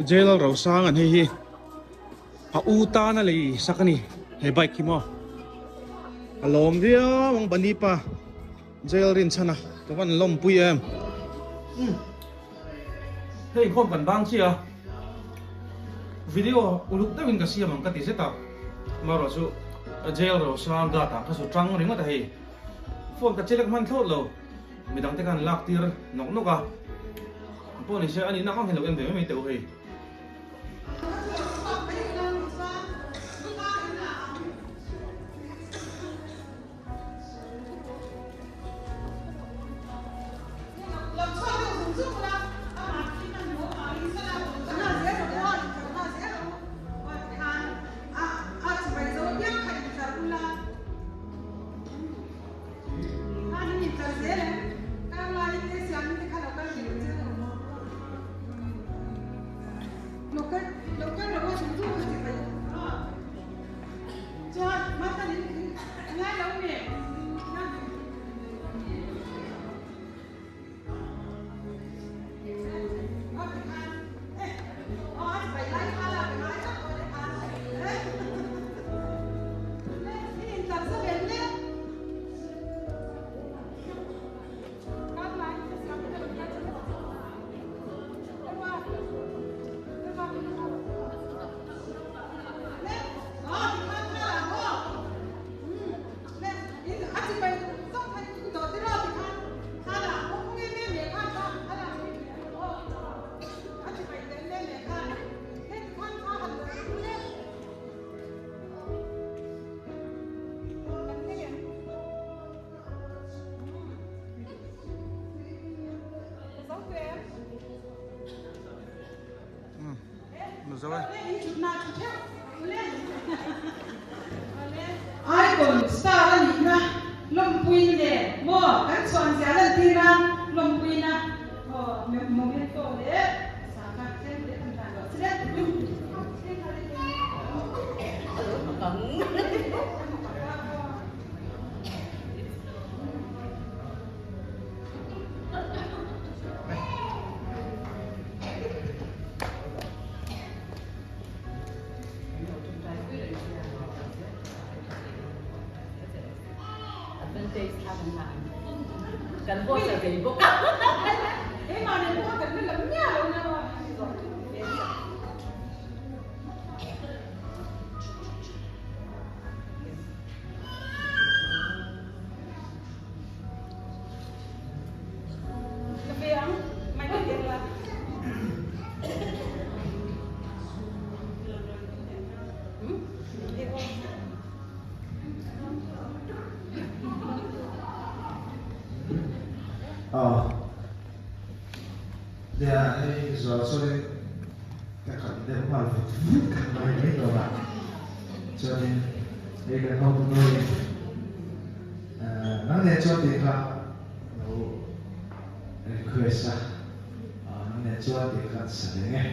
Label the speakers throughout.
Speaker 1: Jail Rosang an hei hi a u tan a lei sak a ni he bike hi maw a lawm viau ang Bunny pa Jail rinchhan a ka van lawmpui em hei inkhawm kan bang chiah a video uluk deuhin ka siam ang ka ti zet a amaherawh chu Jail Rosang guard ah ka su tang ringawt a hei phone ka chelek hman thlawt lo. Midang te khan lak tir nawk nawk a, pawh ni se a nihna ang ang hi lo en ve mai mai teh u hei.
Speaker 2: Icon star a nihna lawmpuina nen maw kan chhuan zia lantir nan lawmpuina memento leh sangha tlem te an dan loh chi le.
Speaker 3: Aw nia hei zual chuanin ka khat deuh nghal vut vut kha ngai mai dawn a chuanin hei kan hotu nuin nang nen chuan tih kha lo request a nang nen chuan tih kha an sa reng e.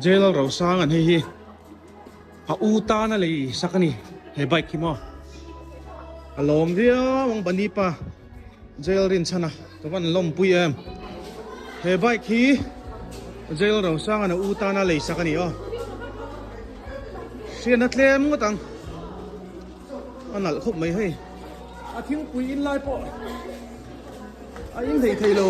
Speaker 1: Jail Rosang an hei hi a u tan a lei sak a ni he bike hi maw a lawm viau ang bani pa Jail rinchhan a ka van lawmpui em he bike hi Jail Rosang an a u tan a lei sak a ni aw hriatna tlem ngawt ang. A nalh khawp mai hei. A thingpui in lai pawh a in thei thei lo.